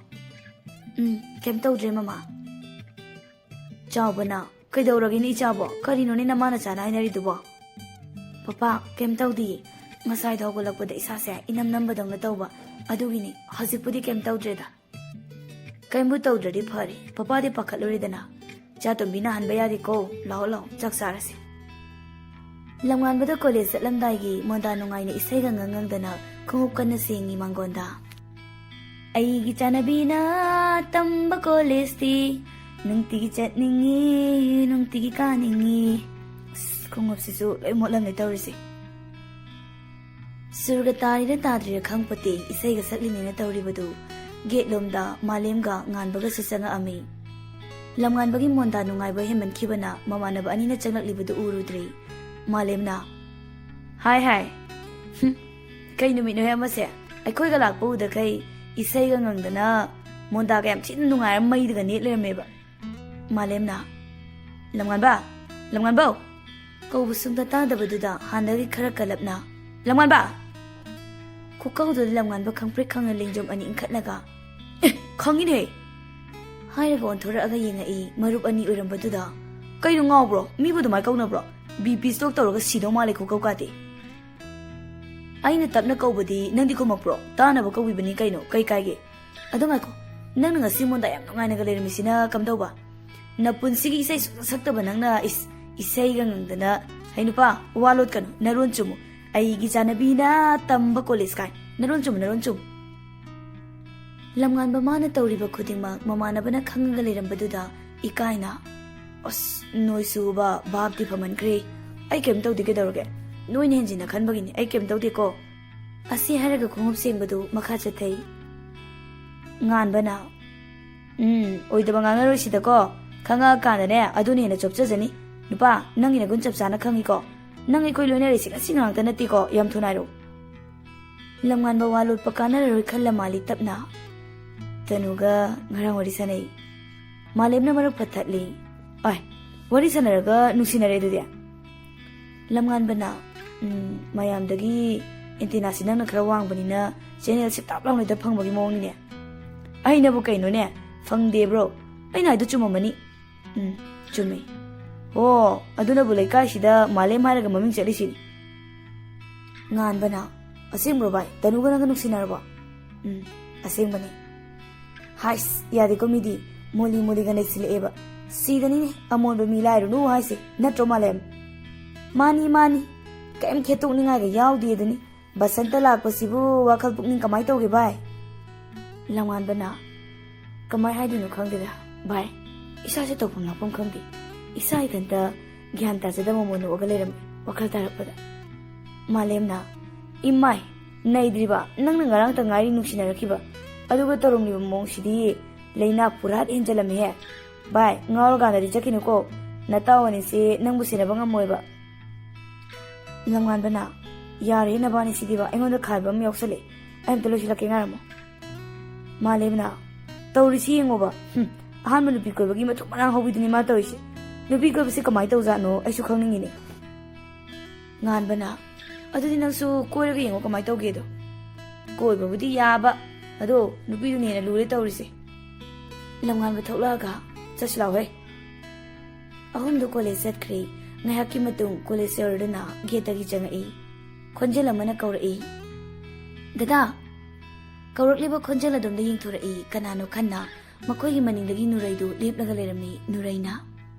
"ꯎꯝ, ꯀꯩꯝ ꯇꯧꯗ꯭ꯔꯦ ꯃꯃꯥ꯫" ꯆꯥꯎꯕꯅ, "ꯀꯩꯗꯧꯔꯒꯦꯅꯦ ꯏꯆꯥꯕꯣ? ꯀꯔꯤꯅꯣꯅꯦ ꯅꯃꯥ ꯅꯆꯥꯅ ꯍꯥꯏꯅꯔꯤꯗꯨꯕꯣ?" "ꯄꯄꯥ, ꯀꯩꯝ ꯇꯧꯗꯤꯌꯦ꯫ ꯉꯁꯥꯏꯗꯣ ꯍꯧꯒꯠꯂꯛꯄꯗ ꯏꯁꯥꯁꯦ ꯏꯅꯝ ꯅꯝꯕꯗꯧꯅ ꯇꯧꯕ, ꯑꯗꯨꯒꯤꯅꯤ꯫ ꯍꯧꯖꯤꯛꯄꯨꯗꯤ ꯀꯩꯝ ꯇꯧꯗ꯭ꯔꯦꯗ꯫" "ꯀꯩꯝꯕꯨ ꯇꯧꯗ꯭ꯔꯗꯤ ꯐꯔꯦ, ꯄꯄꯥꯗꯤ ꯄꯥꯈꯠꯂꯨꯔꯦꯗꯅ꯫ ꯆꯥꯇꯣꯝꯕꯤ ꯅꯥꯍꯟꯕ ꯌꯥꯗꯦꯀꯣ꯫ ꯂꯥꯛꯑꯣ ꯂꯥꯛꯑꯣ, ꯆꯥꯛ ꯆꯥꯔꯁꯦ꯫" ꯂꯝꯉꯥꯟꯕꯗ ꯀꯣꯂꯦꯖ ꯆꯠꯂꯝꯗꯥꯏꯒꯤ ꯃꯣꯟꯗꯥ ꯅꯨꯡꯉꯥꯏꯅ ꯏꯁꯩꯒ ꯉꯪ ꯉꯪꯗꯅ ꯈꯣꯡꯎꯞ ꯀꯟꯅ ꯁꯦꯡꯉꯤ ꯃꯥꯡꯒꯣꯟꯗ꯫ "ꯑꯩꯒꯤ ꯆꯥꯅꯕꯤꯅ ꯇꯝꯕ ꯀꯣꯂꯦꯖꯇꯤ ꯅꯨꯡꯇꯤꯒꯤ ꯆꯠꯅꯤꯡꯉꯤ, ꯅꯨꯡꯇꯤꯒꯤ ꯀꯥꯅꯤꯡꯉꯤ꯫" ꯑꯁ, ꯈꯣꯡꯎꯞꯁꯤꯁꯨ ꯂꯣꯏ ꯃꯣꯠꯂꯝꯂꯦ ꯇꯧꯔꯤꯁꯦ꯫ ꯁꯨꯔꯒ ꯇꯥꯔꯤꯔ ꯇꯥꯗ꯭ꯔꯤꯔ ꯈꯪꯄꯣꯠꯇꯦ, ꯏꯁꯩꯒ ꯁꯛꯂꯤꯅꯦꯅ ꯇꯧꯔꯤꯕꯗꯨ꯫ ꯒꯦꯠꯂꯣꯝꯗ ꯃꯥꯂꯦꯝꯒ ꯉꯥꯟꯕꯒꯁꯨ ꯆꯪꯉꯛꯑꯝꯃꯤ꯫ ꯂꯝꯉꯥꯟꯕꯒꯤ ꯃꯣꯟꯗꯥ ꯅꯨꯡꯉꯥꯏꯕ ꯍꯦꯟꯃꯟꯈꯤꯕꯅ ꯃꯃꯥꯟꯅꯕ ꯑꯅꯤꯅ ꯆꯪꯂꯛꯂꯤꯕꯗꯨ ꯎꯔꯨꯗ꯭ꯔꯦ꯫ ꯃꯥꯂꯦꯝꯅ, "ꯍꯥꯏ ꯍꯥꯏ, ꯍꯨꯝ, ꯀꯩ ꯅꯨꯃꯤꯠꯅꯣꯍꯦ ꯑꯃꯁꯦ? ꯑꯩꯈꯣꯏꯒ ꯂꯥꯛꯄ ꯎꯗꯈꯩ ꯏꯁꯩꯒ ꯉꯪꯗꯅ ꯃꯣꯟꯗꯥꯒ ꯌꯥꯝ ꯊꯤꯅ ꯅꯨꯡꯉꯥꯏꯔ ꯃꯩꯗꯒ ꯅꯦꯠ ꯂꯩꯔꯝꯃꯦꯕ꯫" ꯃꯥꯂꯦꯝꯅ, "ꯂꯝꯉꯥꯟꯕ! ꯂꯝꯉꯥꯟꯕꯧ!" ꯀꯧꯕ ꯁꯨꯝꯇ ꯇꯥꯗꯕꯗꯨꯗ ꯍꯥꯟꯅꯗꯒꯤ ꯈꯔ ꯀꯜꯂꯞꯅ, "ꯂꯝꯉꯥꯟꯕ!" ꯈꯨꯀꯧꯗꯨꯗ ꯂꯝꯉꯥꯟꯕ ꯈꯪꯄ꯭ꯔꯦꯛ ꯈꯪꯅ ꯂꯦꯡꯖꯨꯝ ꯑꯅꯤ ꯏꯟꯈꯠꯂꯒ, "ꯑꯦ, ꯈꯪꯉꯤꯅꯦ!" ꯍꯥꯏꯔꯒ ꯑꯣꯟꯊꯣꯔꯛꯑꯒ ꯌꯦꯡꯉꯛꯏ ꯃꯔꯨꯞ ꯑꯅꯤ ꯑꯣꯏꯔꯝꯕꯗꯨꯗ꯫ "ꯀꯩꯅꯣ ꯉꯥꯎꯕ꯭ꯔꯣ? ꯃꯤꯕꯨ ꯑꯗꯨꯃꯥꯏ ꯀꯧꯅꯕ꯭ꯔꯣ? ꯕꯤ ꯄꯤ ꯁ꯭ꯇꯣꯛ ꯇꯧꯔꯒ ꯁꯤꯗꯧ ꯃꯥꯜꯂꯦ ꯈꯨꯀꯧ ꯀꯥꯇꯤ꯫ ꯑꯩꯅ ꯇꯞꯅ ꯀꯧꯕꯗꯤ ꯅꯪꯗꯤ ꯈꯨꯝꯃꯛꯄ꯭ꯔꯣ? ꯇꯥꯅꯕ ꯀꯧꯕꯤꯕꯅꯤ ꯀꯩꯅꯣ, ꯀꯩ ꯀꯥꯏꯒꯦ? ꯑꯗꯣ ꯉꯥꯏꯈꯣ, ꯅꯪꯅ ꯉꯁꯤ ꯃꯣꯟꯗꯥ ꯌꯥꯝ ꯅꯨꯡꯉꯥꯏꯅꯒ ꯂꯩꯔꯝꯃꯤꯁꯤꯅ ꯀꯝꯗꯧꯕ? ꯅꯄꯨꯟꯁꯤꯒꯤ ꯏꯁꯩ ꯁꯨꯡꯁꯛ ꯁꯛꯇꯕ ꯅꯪꯅ ꯏꯁ, ꯏꯁꯩꯒ ꯉꯪꯗꯅ, "ꯍꯩ ꯅꯨꯄꯥ, ꯋꯥ ꯂꯣꯠꯀꯅꯨ, ꯅꯔꯣꯟ ꯆꯨꯝꯃꯨ, ꯑꯩꯒꯤ ꯆꯥꯅꯕꯤꯅ ꯇꯝꯕ ꯀꯣꯂꯦꯖ ꯀꯥꯏ, ꯅꯔꯣꯟ ꯆꯨꯝꯃꯨ, ꯅꯔꯣꯟ ꯆꯨꯝꯃꯨ"꯫ ꯂꯝꯉꯥꯟꯕ ꯃꯥꯅ ꯇꯧꯔꯤꯕ ꯈꯨꯗꯤꯡꯃꯛ ꯃꯃꯥꯟꯅꯕꯅ ꯈꯪꯉꯒ ꯂꯩꯔꯝꯕꯗꯨꯗ ꯏꯀꯥꯏꯅ, "ꯑꯁ, ꯅꯣꯏꯁꯨꯕ ꯚꯥꯞꯇꯤ ꯐꯃꯟꯈ꯭ꯔꯦ꯫ ꯑꯩ ꯀꯩꯝ ꯇꯧꯗꯦ, ꯀꯩꯗꯧꯔꯒꯦ? ꯅꯣꯏꯅ ꯍꯦꯟꯖꯤꯟꯅ ꯈꯟꯕꯒꯤꯅꯤ, ꯑꯩ ꯀꯩꯝ ꯇꯧꯗꯦꯀꯣ"꯫ ꯑꯁꯤ ꯍꯥꯏꯔꯒ ꯈꯣꯡꯎꯞ ꯁꯦꯡꯕꯗꯨ ꯃꯈꯥ ꯆꯠꯊꯩ꯫ ꯉꯥꯟꯕꯅ, "ꯎꯝ, ꯑꯣꯏꯗꯕ ꯉꯥꯡꯅꯔꯣꯏꯁꯤꯗꯀꯣ꯫ ꯈꯪꯉꯛꯑꯀꯥꯟꯗꯅꯦ, ꯑꯗꯨꯅ ꯍꯦꯟꯅ ꯆꯣꯞꯆꯖꯅꯤ꯫ ꯅꯨꯄꯥ, ꯅꯪꯒꯤ ꯅꯒꯨꯟ ꯆꯞ ꯆꯥꯅ ꯈꯪꯉꯤꯀꯣ꯫ ꯅꯪ ꯑꯩꯈꯣꯏ ꯂꯣꯏꯅꯔꯤꯁꯤ ꯉꯁꯤ ꯉꯥꯛꯇ ꯅꯠꯇꯦꯀꯣ, ꯌꯥꯝ ꯊꯨꯅ ꯍꯥꯏꯔꯛꯎ"꯫ ꯂꯝꯉꯥꯟꯕ ꯋꯥ ꯂꯣꯠꯄ ꯀꯥꯟꯅꯔꯔꯣꯏ ꯈꯜꯂ ꯃꯥꯜꯂꯤ ꯇꯞꯅ꯫ ꯇꯅꯨꯒ ꯉꯔꯥꯡ ꯋꯥꯔꯤ ꯁꯥꯟꯅꯩ꯫ ꯃꯥꯂꯦꯝꯅ ꯃꯔꯛ ꯐꯠꯊꯠꯂꯤ꯫ "ꯑꯥꯏ, ꯋꯥꯔꯤ ꯁꯥꯟꯅꯔꯒ ꯅꯨꯡꯁꯤꯅꯔꯦ ꯑꯗꯨꯗꯤ?" ꯂꯝꯉꯥꯟꯕꯅ, "ꯎꯝ, ꯃꯌꯥꯝꯗꯒꯤ ꯑꯦꯟꯇꯤꯅꯥꯁꯤ ꯅꯪꯅ ꯈꯔ ꯋꯥꯡꯕꯅꯤꯅ ꯆꯦꯅꯦꯜꯁꯤ ꯇꯥꯞ ꯂꯥꯎꯅ ꯍꯦꯛꯇ ꯐꯪꯕꯒꯤ ꯃꯑꯣꯡꯅꯤꯅꯦ"꯫ "ꯑꯩꯅꯕꯨ ꯀꯩꯅꯣꯅꯦ, ꯐꯪꯗꯦꯕ꯭ꯔꯣ? ꯑꯩꯅ ꯍꯥꯏꯗꯣ ꯆꯨꯝꯃꯝꯃꯅꯤ"꯫ "ꯎꯝ, ꯆꯨꯝꯃꯤ"꯫ "ꯑꯣ, ꯑꯗꯨꯅꯕꯨ ꯂꯩꯀꯥꯏꯁꯤꯗ ꯃꯥꯂꯦꯝ ꯍꯥꯏꯔꯒ ꯃꯃꯤꯡ ꯆꯠꯂꯤꯁꯤꯅꯤ"꯫ ꯉꯥꯟꯕꯅ, "ꯑꯁꯦꯡꯕ꯭ꯔꯣ ꯚꯥꯏ? ꯇꯅꯨꯒ ꯅꯪꯒ ꯅꯨꯡꯁꯤꯅꯔꯕꯣ?" "ꯎꯝ, ꯑꯁꯦꯡꯕꯅꯤ"꯫ "ꯍꯥꯏꯁ, ꯌꯥꯗꯦꯀꯣ ꯃꯤꯗꯤ, ꯃꯣꯂꯤ ꯃꯣꯂꯤꯒ ꯅꯩꯁꯤꯜꯂꯛꯑꯦꯕ꯫ ꯁꯤꯗꯅꯤꯅꯦ ꯑꯃꯣꯟꯕ ꯃꯤ ꯂꯥꯏꯔꯨꯅꯨ ꯍꯥꯏꯁꯦ, ꯅꯠꯇ꯭ꯔꯣ ꯃꯥꯂꯦꯝ?" "ꯃꯥꯅꯤ, ꯃꯥꯅꯤ, ꯀꯩꯝ ꯈꯦꯠꯇꯣꯛꯅꯤꯡꯉꯥꯏꯒ ꯌꯥꯎꯗꯦ ꯑꯗꯨꯅꯤ꯫ ꯕꯁꯟꯇ ꯂꯥꯛꯄꯁꯤꯕꯨ ꯋꯥꯈꯜ ꯄꯨꯛꯅꯤꯡ ꯀꯃꯥꯏ ꯇꯧꯒꯦ ꯚꯥꯏ?" ꯂꯝꯉꯥꯟꯕꯅ, "ꯀꯃꯥꯏ ꯍꯥꯏꯗꯣꯏꯅꯣ ꯈꯪꯗꯦꯗ ꯚꯥꯏ, ꯏꯁꯥꯁꯦ ꯇꯧꯐꯝ ꯂꯥꯛꯐꯝ ꯈꯪꯗꯦ꯫ ꯏꯁꯥ ꯏꯊꯟꯇ ꯒ꯭ꯌꯥꯟ ꯇꯥꯖꯗꯕ ꯃꯑꯣꯡ ꯅꯣꯛꯑꯒ ꯂꯩꯔꯝꯃꯦ ꯋꯥꯈꯜ ꯇꯥꯔꯛꯄꯗ"꯫ ꯃꯥꯂꯦꯝꯅ, "ꯏꯃꯥꯏ, ꯅꯩꯗ꯭ꯔꯤꯕ, ꯅꯪꯅ ꯉꯔꯥꯡꯇ ꯉꯥꯏꯔꯤ ꯅꯨꯡꯁꯤꯅꯔꯛꯈꯤꯕ, ꯑꯗꯨꯒ ꯇꯧꯔꯝꯂꯤꯕ ꯃꯑꯣꯡꯁꯤꯗꯤ ꯂꯩꯅꯥ ꯄꯨꯔꯥ ꯍꯦꯟꯖꯜꯂꯝꯃꯤꯍꯦ꯫ ꯚꯥꯏ, ꯉꯥꯎꯔꯀꯥꯟꯗꯗꯤ ꯆꯠꯈꯤꯅꯨꯀꯣ, ꯅꯇꯥꯎ ꯑꯅꯤꯁꯦ ꯅꯪꯕꯨ ꯁꯦꯟꯅꯕ ꯉꯝꯃꯣꯏꯕ"꯫ ꯂꯝꯉꯥꯟꯕꯅ, "ꯌꯥꯔꯦ ꯅꯕꯥꯅꯤ ꯁꯤꯗꯤꯕ, ꯑꯩꯉꯣꯟꯗ ꯈꯥꯏꯕ ꯑꯃ ꯌꯥꯎꯁꯜꯂꯦ, ꯑꯩ ꯑꯝꯇ ꯂꯣꯏꯁꯤꯜꯂꯛꯀꯦ, ꯉꯥꯏꯔꯝꯃꯣ"꯫ ꯃꯥꯂꯦꯝꯅ, "ꯇꯧꯔꯤꯁꯤ ꯌꯦꯡꯉꯣꯕ, ꯍꯨꯝ, ꯑꯍꯥꯟꯕ ꯅꯨꯄꯤ ꯀꯣꯏꯕꯒꯤ ꯃꯊꯨꯝ ꯃꯔꯥꯡ ꯍꯧꯕꯤꯗꯨꯅꯤ ꯃꯥ ꯇꯧꯔꯤꯁꯦ꯫ ꯅꯨꯄꯤ ꯀꯣꯏꯕꯁꯤ ꯀꯃꯥꯏꯅ ꯇꯧꯖꯥꯠꯅꯣ ꯑꯩꯁꯨ ꯈꯪꯅꯤꯡꯉꯤꯅꯦ"꯫ ꯉꯥꯟꯕꯅ, "ꯑꯗꯨꯗꯤ ꯅꯪꯁꯨ ꯀꯣꯏꯔꯒ ꯌꯦꯡꯉꯣ ꯀꯃꯥꯏꯅ ꯇꯧꯒꯦꯗꯣ"꯫ "ꯀꯣꯏꯕꯕꯨꯗꯤ ꯌꯥꯕ, ꯑꯗꯣ ꯅꯨꯄꯤꯗꯨꯅ ꯍꯦꯟꯅ ꯂꯨꯔꯦ ꯇꯧꯔꯤꯁꯦ"꯫ ꯂꯝꯉꯥꯟꯕ ꯊꯣꯛꯂꯛꯑꯒ, "ꯆꯠꯁꯤ ꯂꯥꯎꯍꯦ"꯫ ꯑꯍꯨꯝꯗꯨ ꯀꯣꯂꯦꯖ ꯆꯠꯈ꯭ꯔꯦ꯫ ꯉꯥꯏꯍꯥꯛꯀꯤ ꯃꯇꯨꯡ ꯀꯣꯂꯦꯖ ꯌꯧꯔꯗꯨꯅ ꯒꯦꯠꯇꯒꯤ ꯆꯪꯉꯛꯏ꯫ ꯈꯣꯟꯖꯦꯜ ꯑꯃꯅ ꯀꯧꯔꯛꯏ, "ꯗꯗꯥ!" ꯀꯧꯔꯛꯂꯤꯕ ꯈꯣꯟꯖꯦꯜ ꯑꯗꯣꯝꯗ ꯌꯦꯡꯊꯣꯔꯛꯏ꯫ ꯀꯅꯥꯅꯣ ꯈꯟꯅ ꯃꯈꯣꯏꯒꯤ ꯃꯅꯤꯡꯗꯒꯤ ꯅꯨꯔꯩꯗꯨ ꯂꯦꯞꯂꯒ ꯂꯩꯔꯝꯃꯤ꯫ ꯅꯨꯔꯩꯅ,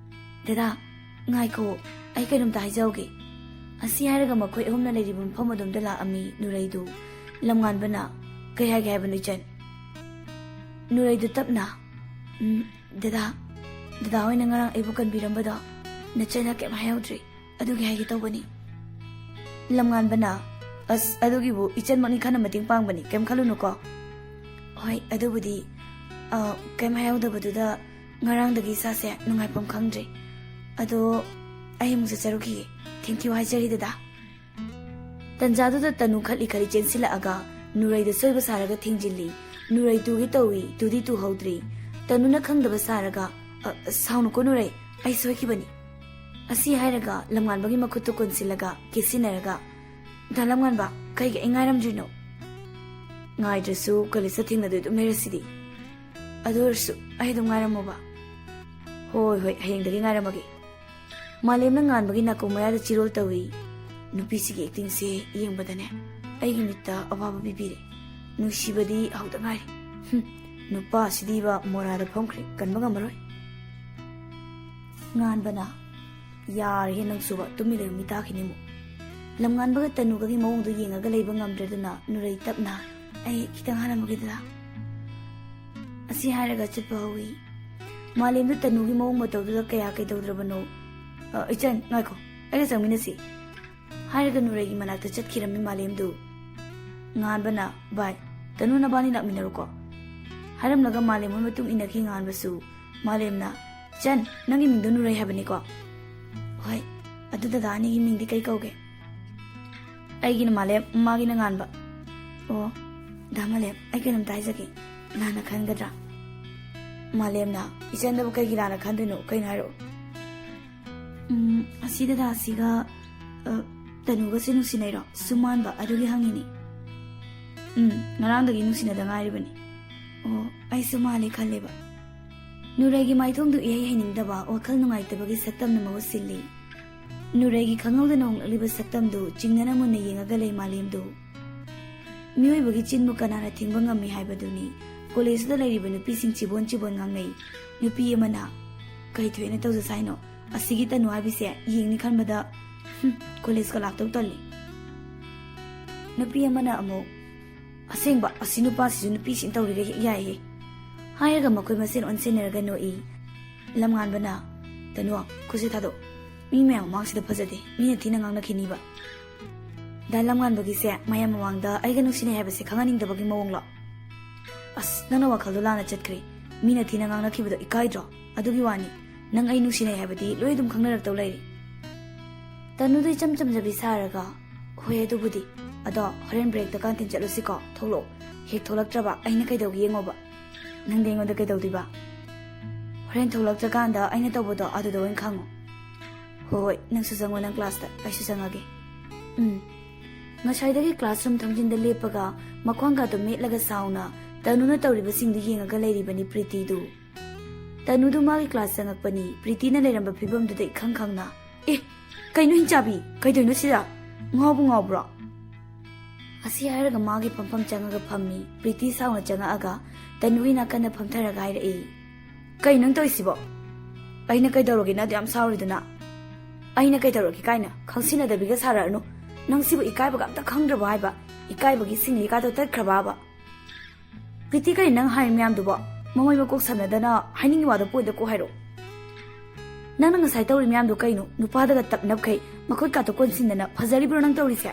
"ꯗꯗꯥ, ꯉꯥꯏꯈꯣ, ꯑꯩ ꯀꯩꯅꯣꯝꯇ ꯍꯥꯏꯖꯍꯧꯒꯦ꯫" ꯑꯁꯤ ꯍꯥꯏꯔꯒ ꯃꯈꯣꯏ ꯑꯍꯨꯝꯅ ꯂꯩꯔꯤꯕ ꯃꯐꯝ ꯑꯗꯣꯝꯗ ꯂꯥꯛꯑꯝꯃꯤ꯫ ꯅꯨꯔꯩꯗꯨ ꯂꯝꯉꯥꯟꯕꯅ, "ꯀꯩ ꯍꯥꯏꯒꯦ ꯍꯥꯏꯕꯅꯣ ꯏꯆꯟ?" ꯅꯨꯔꯩꯗꯨ ꯇꯞꯅ, "ꯎꯝ, ꯗꯗꯥ, ꯗꯗꯥ ꯍꯣꯏꯅ ꯉꯔꯥꯡ ꯑꯩꯕꯨ ꯀꯟꯕꯤꯔꯝꯕꯗꯣ ꯅꯆꯟꯅ ꯀꯩꯝ ꯍꯥꯏꯍꯧꯗ꯭ꯔꯤ꯫ ꯑꯗꯨꯒꯤ ꯍꯥꯏꯒꯦ ꯇꯧꯕꯅꯤ꯫" ꯂꯝꯉꯥꯟꯕꯅ, "ꯑꯁ, ꯑꯗꯨꯒꯤꯕꯨ ꯏꯆꯟꯃꯛꯅꯤ ꯈꯟꯅ ꯃꯇꯦꯡ ꯄꯥꯡꯕꯅꯤ, ꯀꯩꯝ ꯈꯜꯂꯨꯅꯨꯀꯣ꯫" "ꯍꯣꯏ, ꯑꯗꯨꯕꯨꯗꯤ, ꯑ, ꯀꯩꯝ ꯍꯥꯏꯍꯧꯗꯕꯗꯨꯗ ꯉꯔꯥꯡꯗꯒꯤ ꯏꯁꯥꯁꯦ ꯅꯨꯡꯉꯥꯏꯐꯝ ꯈꯪꯗ꯭ꯔꯦ꯫ ꯑꯗꯣ ꯑꯩ ꯑꯃꯨꯛ ꯆꯠꯆꯔꯨꯈꯤꯒꯦ꯫ Thank you ꯍꯥꯏꯖꯔꯤ ꯗꯗꯥ꯫" ꯇꯟꯖꯥꯗꯨꯗ ꯇꯅꯨ ꯈꯠꯂꯤ ꯈꯠꯂꯤ ꯆꯦꯟꯁꯤꯜꯂꯛꯑꯒ ꯅꯨꯔꯩꯗ ꯁꯣꯏꯕ ꯁꯥꯔꯒ ꯊꯦꯡꯖꯤꯜꯂꯤ꯫ ꯅꯨꯔꯩ ꯇꯨꯒꯦ ꯇꯧꯏ, ꯇꯨꯗꯤ ꯇꯨꯍꯧꯗ꯭ꯔꯤ꯫ ꯇꯅꯨꯅ ꯈꯪꯗꯕ ꯁꯥꯔꯒ, "ꯑ, ꯁꯥꯎꯅꯨꯀꯣ ꯅꯨꯔꯩ, ꯑꯩ ꯁꯣꯏꯈꯤꯕꯅꯤ꯫" ꯑꯁꯤ ꯍꯥꯏꯔꯒ ꯂꯝꯉꯥꯟꯕꯒꯤ ꯃꯈꯨꯠꯇꯨ ꯀꯣꯟꯁꯤꯜꯂꯒ ꯀꯦꯁꯤꯟꯅꯔꯒ, "ꯗꯥ ꯂꯝꯉꯥꯟꯕ, ꯀꯩꯒꯤ ꯑꯩ ꯉꯥꯏꯔꯝꯗ꯭ꯔꯤꯅꯣ?" "ꯉꯥꯏꯗ꯭ꯔꯁꯨ ꯀꯣꯂꯦꯖꯇ ꯊꯦꯡꯅꯗꯣꯏ ꯑꯗꯨꯝ ꯂꯩꯔꯁꯤꯗꯤ꯫ ꯑꯗꯨ ꯑꯣꯏꯔꯁꯨ ꯑꯩ ꯑꯗꯨꯝ ꯉꯥꯏꯔꯝꯃꯣꯕ꯫" "ꯍꯣꯏ, ꯍꯣꯏ, ꯍꯌꯦꯡꯗꯒꯤ ꯉꯥꯏꯔꯝꯃꯒꯦ꯫" ꯃꯥꯂꯦꯝꯅ ꯉꯥꯟꯕꯒꯤ ꯅꯥꯀꯣꯡ ꯃꯌꯥꯗ ꯆꯤꯔꯣꯜ ꯇꯧꯏ꯫ ꯅꯨꯄꯤꯁꯤꯒꯤ ꯑꯦꯛꯇꯤꯡꯁꯦ ꯌꯦꯡꯕꯗꯅꯦ ꯑꯩꯒꯤ ꯃꯤꯠꯇ ꯑꯋꯥꯕ ꯄꯤꯕꯤꯔꯦ꯫ ꯅꯨꯡꯁꯤꯕꯗꯤ ꯍꯧꯗ ꯉꯥꯏꯔꯤ꯫ ꯍꯨꯝ, ꯅꯨꯄꯥꯁꯤꯗꯤꯕ ꯃꯣꯔꯥꯗ ꯐꯝꯈ꯭ꯔꯦ, ꯀꯟꯕ ꯉꯝꯃꯔꯣꯏ꯫ ꯉꯥꯟꯕꯅ, "ꯌꯥꯔꯦꯍꯦ ꯅꯪꯁꯨꯕ, ꯇꯨꯃꯤꯟ ꯂꯩꯌꯨ, ꯃꯤ ꯇꯥꯈꯤꯅꯤ ꯑꯃꯨꯛ꯫" ꯂꯝꯉꯥꯟꯕꯒ ꯇꯅꯨꯒꯒꯤ ꯃꯑꯣꯡꯗꯣ ꯌꯦꯡꯉꯒ ꯂꯩꯕ ꯉꯝꯗ꯭ꯔꯗꯨꯅ ꯅꯨꯔꯩ ꯇꯞꯅ, "ꯑꯩ ꯈꯤꯇꯪ ꯍꯥꯜꯂꯝꯃꯒꯦ ꯗꯗꯥ꯫" ꯑꯁꯤ ꯍꯥꯏꯔꯒ ꯆꯠꯄ ꯍꯧꯏ꯫ ꯃꯥꯂꯦꯝꯗꯨ ꯇꯅꯨꯒꯤ ꯃꯑꯣꯡ ꯃꯇꯧꯗꯨꯗ ꯀꯌꯥ ꯀꯩꯗꯧꯗ꯭ꯔꯕꯅꯣ꯫ "ꯑ, ꯏꯆꯟ, ꯉꯥꯏꯈꯣ, ꯑꯩꯒ ꯆꯪꯃꯤꯟꯅꯁꯤ꯫" ꯍꯥꯏꯔꯒ ꯅꯨꯔꯩꯒꯤ ꯃꯅꯥꯛꯇ ꯆꯠꯈꯤꯔꯝꯃꯤ ꯃꯥꯂꯦꯝꯗꯨ꯫ ꯉꯥꯟꯕꯅ, "ꯚꯥꯏ, ꯇꯅꯨ ꯅꯕꯥꯅꯤ ꯂꯥꯛꯃꯤꯟꯅꯔꯨꯀꯣ꯫" ꯍꯥꯏꯔꯝꯂꯒ ꯃꯥꯂꯦꯝ ꯍꯣꯏ ꯃꯇꯨꯡ ꯏꯟꯅꯈꯤ ꯉꯥꯟꯕꯁꯨ꯫ ꯃꯥꯂꯦꯝꯅ, "ꯏꯆꯟ, ꯅꯪꯒꯤ ꯃꯤꯡꯗꯣ ꯅꯨꯔꯩ ꯍꯥꯏꯕꯅꯤꯀꯣ?" "ꯍꯣꯏ, ꯑꯗꯨ ꯗꯗꯥ ꯑꯅꯤꯒꯤ ꯃꯤꯡꯗꯤ ꯀꯩ ꯀꯧꯒꯦ?" "ꯑꯩꯒꯤꯅ ꯃꯥꯂꯦꯝ, ꯃꯥꯒꯤꯅ ꯉꯥꯟꯕ꯫" "ꯑꯣ, ꯗꯥ ꯃꯥꯂꯦꯝ, ꯑꯩ ꯀꯩꯅꯣꯝꯇ ꯍꯥꯏꯖꯒꯦ, ꯂꯥꯟꯅ ꯈꯟꯒꯗ꯭ꯔꯥ?" ꯃꯥꯂꯦꯝꯅ, "ꯏꯆꯟꯗꯕꯨ ꯀꯩꯒꯤ ꯂꯥꯟꯅ ꯈꯟꯗꯣꯏꯅꯣ? ꯀꯩꯅꯣ ꯍꯥꯏꯔꯛꯑꯣ꯫" "ꯎꯝ, ꯑꯁꯤ ꯗꯗꯥꯁꯤꯒ, ꯑ, ꯇꯅꯨꯒꯁꯦ ꯅꯨꯡꯁꯤꯅꯩꯔꯣ? ꯁꯨꯝ ꯃꯥꯟꯕ ꯑꯗꯨꯒꯤ ꯍꯪꯉꯤꯅꯤ꯫" "ꯎꯝ, ꯉꯔꯥꯡꯗꯒꯤ ꯅꯨꯡꯁꯤꯅꯗ ꯉꯥꯏꯔꯤꯕꯅꯤ꯫" "ꯑꯣ, ꯑꯩꯁꯨ ꯃꯥꯜꯂꯦ ꯈꯜꯂꯦꯕ꯫" ꯅꯨꯔꯩꯒꯤ ꯃꯥꯏꯊꯣꯡꯗꯨ ꯏꯍꯩ ꯍꯩꯅꯤꯡꯗꯕ, ꯋꯥꯈꯜ ꯅꯨꯡꯉꯥꯏꯇꯕꯒꯤ ꯁꯛꯇꯝꯅ ꯃꯍꯨꯠ ꯁꯤꯜꯂꯤ꯫ ꯅꯨꯔꯩꯒꯤ ꯈꯪꯍꯧꯗꯅ ꯍꯣꯡꯂꯛꯂꯤꯕ ꯁꯛꯇꯝꯗꯨ ꯆꯤꯡꯅꯅ ꯃꯨꯟꯅ ꯌꯦꯡꯉꯒ ꯂꯩ ꯃꯥꯂꯦꯝꯗꯨ꯫ ꯃꯤꯑꯣꯏꯕꯒꯤ ꯆꯤꯟꯕꯨ ꯀꯅꯥꯅ ꯊꯤꯡꯕ ꯉꯝꯃꯤ ꯍꯥꯏꯕꯗꯨꯅꯤ꯫ ꯀꯣꯂꯦꯖꯇꯨꯗ ꯂꯩꯔꯤꯕ ꯅꯨꯄꯤꯁꯤꯡ ꯆꯤꯕꯣꯟ ꯆꯤꯕꯣꯟ ꯉꯥꯡꯅꯩ꯫ ꯅꯨꯄꯤ ꯑꯃꯅ, "ꯀꯩ ꯊꯣꯛꯑꯦꯅ ꯇꯧꯖꯁ ꯍꯥꯏꯅꯣ? ꯑꯁꯤꯒꯤ ꯇꯅꯨ ꯍꯥꯏꯕꯤꯁꯦ ꯌꯦꯡꯅꯤ ꯈꯟꯕꯗ, ꯍꯨꯝ, ꯀꯣꯂꯦꯖꯀ ꯂꯥꯛꯇꯧ ꯇꯜꯂꯤ"꯫ ꯅꯨꯄꯤ ꯑꯃꯅ ꯑꯃꯨꯛ, "ꯑꯁꯦꯡꯕ, ꯑꯁꯤ ꯅꯨꯄꯥꯁꯤꯁꯨ ꯅꯨꯄꯤꯁꯤꯡ ꯇꯧꯔꯤꯒ ꯍꯦꯛ ꯌꯥꯏꯍꯦ"꯫ ꯍꯥꯏꯔꯒ ꯃꯈꯣꯏ ꯃꯁꯦꯟ ꯑꯣꯟꯁꯤꯟꯅꯔꯒ ꯅꯣꯛꯏ꯫ ꯂꯝꯉꯥꯟꯕꯅ, "ꯇꯅꯨ, ꯈꯨꯠꯁꯦ ꯊꯥꯗꯣꯛ꯫ ꯃꯤ ꯃꯌꯥꯝ ꯃꯃꯥꯡꯁꯤꯗ ꯐꯖꯗꯦ, ꯃꯤꯅ ꯊꯤꯅ ꯉꯥꯡꯅꯈꯤꯅꯤꯕ"꯫ ꯗꯥ ꯂꯝꯉꯥꯟꯕꯒꯤꯁꯦ ꯃꯌꯥꯝ ꯃꯃꯥꯡꯗ ꯑꯩꯒ ꯅꯨꯡꯁꯤꯅꯩ ꯍꯥꯏꯕꯁꯦ ꯈꯪꯍꯟꯅꯤꯡꯗꯕꯒꯤ ꯃꯑꯣꯡꯂꯣ? ꯑꯁ, ꯅꯪꯅ ꯋꯥꯈꯜꯗꯣ ꯂꯥꯟꯅ ꯆꯠꯈ꯭ꯔꯦ꯫ ꯃꯤꯅ ꯊꯤꯅ ꯉꯥꯡꯅꯈꯤꯕꯗꯣ ꯏꯀꯥꯏꯗ꯭ꯔꯣ? ꯑꯗꯨꯒꯤ ꯋꯥꯅꯤ꯫ ꯅꯪ ꯑꯩ ꯅꯨꯡꯁꯤꯅꯩ ꯍꯥꯏꯕꯗꯤ ꯂꯣꯏ ꯑꯗꯨꯝ ꯈꯪꯅꯔꯛꯇꯧ ꯂꯩꯔꯦ꯫ ꯇꯅꯨꯗꯣ ꯏꯆꯝ ꯆꯝꯖꯕꯤ ꯁꯥꯔꯒ, "ꯍꯣꯏ, ꯑꯗꯨꯕꯨꯗꯤ꯫ ꯑꯗꯣ ꯍꯣꯔꯦꯟ ꯕ꯭ꯔꯦꯛꯇ ꯀꯥꯟꯇꯤꯟ ꯆꯠꯂꯨꯁꯤꯀꯣ? ꯊꯣꯛꯂꯛꯑꯣ꯫ ꯍꯦꯛ ꯊꯣꯛꯂꯛꯇ꯭ꯔꯕ ꯑꯩꯅ ꯀꯩꯗꯧꯒꯦ ꯌꯦꯡꯉꯣꯕ꯫ ꯅꯪꯗꯤ ꯑꯩꯉꯣꯟꯗ ꯀꯩꯗꯧꯗꯣꯏꯕ? ꯍꯣꯔꯦꯟ ꯊꯣꯛꯂꯛꯇ꯭ꯔꯀꯥꯟꯗ ꯑꯩꯅ ꯇꯧꯕꯗꯣ ꯑꯗꯨꯗ ꯑꯣꯏꯅ ꯈꯪꯉꯣ꯫ ꯍꯣꯏ, ꯍꯣꯏ, ꯅꯪꯁꯨ ꯆꯪꯉꯣ ꯅꯪ ꯀ꯭ꯂꯥꯁꯇ, ꯑꯩꯁꯨ ꯆꯪꯉꯒꯦ꯫ ꯎꯝ"꯫ ꯉꯁꯥꯏꯗꯒꯤ ꯀ꯭ꯂꯥꯁꯔꯨꯝ ꯊꯣꯡꯖꯤꯟꯗ ꯂꯦꯞꯄꯒ ꯃꯈ꯭ꯋꯥꯡꯒꯥꯗꯣ ꯃꯦꯠꯂꯒ ꯁꯥꯎꯅ ꯇꯅꯨꯅ ꯇꯧꯔꯤꯕꯁꯤꯡꯗꯨ ꯌꯦꯡꯉꯒ ꯂꯩꯔꯤꯕꯅꯤ ꯄ꯭ꯔꯤꯇꯤꯗꯨ꯫ ꯇꯅꯨꯗꯨ ꯃꯥꯒꯤ ꯀ꯭ꯂꯥꯁ ꯆꯪꯉꯛꯄꯅꯤ꯫ ꯄ꯭ꯔꯤꯇꯤꯅ ꯂꯩꯔꯝꯕ ꯐꯤꯕꯝꯗꯨꯗ ꯏꯈꯪ ꯈꯪꯅ, "ꯑꯦ, ꯀꯩꯅꯣ ꯍꯤꯡꯆꯥꯕꯤ? ꯀꯩꯗꯧꯅꯣ ꯁꯤꯗ? ꯉꯥꯎꯕꯨ ꯉꯥꯎꯕ꯭ꯔꯣ?" ꯑꯁꯤ ꯍꯥꯏꯔꯒ ꯃꯥꯒꯤ ꯐꯝꯐꯝ ꯆꯪꯉꯒ ꯐꯝꯃꯤ꯫ ꯄ꯭ꯔꯤꯇꯤ ꯁꯥꯎꯅ ꯆꯪꯉꯛꯑꯒ ꯇꯅꯨꯒꯤ ꯅꯥꯀꯟꯗ ꯐꯝꯊꯔꯒ ꯍꯥꯏꯔꯛꯏ, "ꯀꯩ ꯅꯪ ꯇꯧꯔꯤꯁꯤꯕꯣ? ꯑꯩꯅ ꯀꯩꯗꯧꯔꯒꯦ ꯅꯪ ꯑꯗꯨ ꯌꯥꯝ ꯁꯥꯎꯔꯤꯗꯨꯅ? ꯑꯩꯅ ꯀꯩꯗꯧꯔꯒꯦ ꯀꯥꯏꯅ ꯈꯪꯁꯤꯟꯅꯗꯕꯤꯒ ꯁꯥꯔꯛꯑꯅꯨ꯫ ꯅꯪ ꯁꯤꯕꯨ ꯏꯀꯥꯏꯕꯒ ꯑꯝꯇ ꯈꯪꯗ꯭ꯔꯕꯣ ꯍꯥꯏꯕ? ꯏꯀꯥꯏꯕꯒꯤ ꯁꯤꯡꯂꯤꯒꯥꯗꯣ ꯇꯠꯈ꯭ꯔꯕꯕ?" ꯄ꯭ꯔꯤꯇꯤ, ꯀꯔꯤ ꯅꯪ ꯍꯥꯏꯔꯤ ꯃꯌꯥꯝꯗꯨꯕꯣ? ꯃꯃꯩ ꯃꯀꯣꯛ ꯁꯝꯅꯗꯅ ꯍꯥꯏꯅꯤꯡꯉꯤ ꯋꯥꯗꯣ ꯄꯣꯏꯟꯗ ꯀꯣꯛ ꯍꯥꯏꯔꯛꯑꯣ꯫ ꯅꯪꯅ ꯉꯁꯥꯏ ꯇꯧꯔꯤ ꯃꯌꯥꯝꯗꯣ ꯀꯩꯅꯣ? ꯅꯨꯄꯥꯗꯒ ꯇꯞꯅꯞꯈꯩ ꯃꯈꯨꯠ ꯀꯥꯇꯣ ꯀꯣꯟꯁꯤꯟꯗꯅ ꯐꯖꯔꯤꯕ꯭ꯔꯣ ꯅꯪ ꯇꯧꯔꯤꯁꯦ?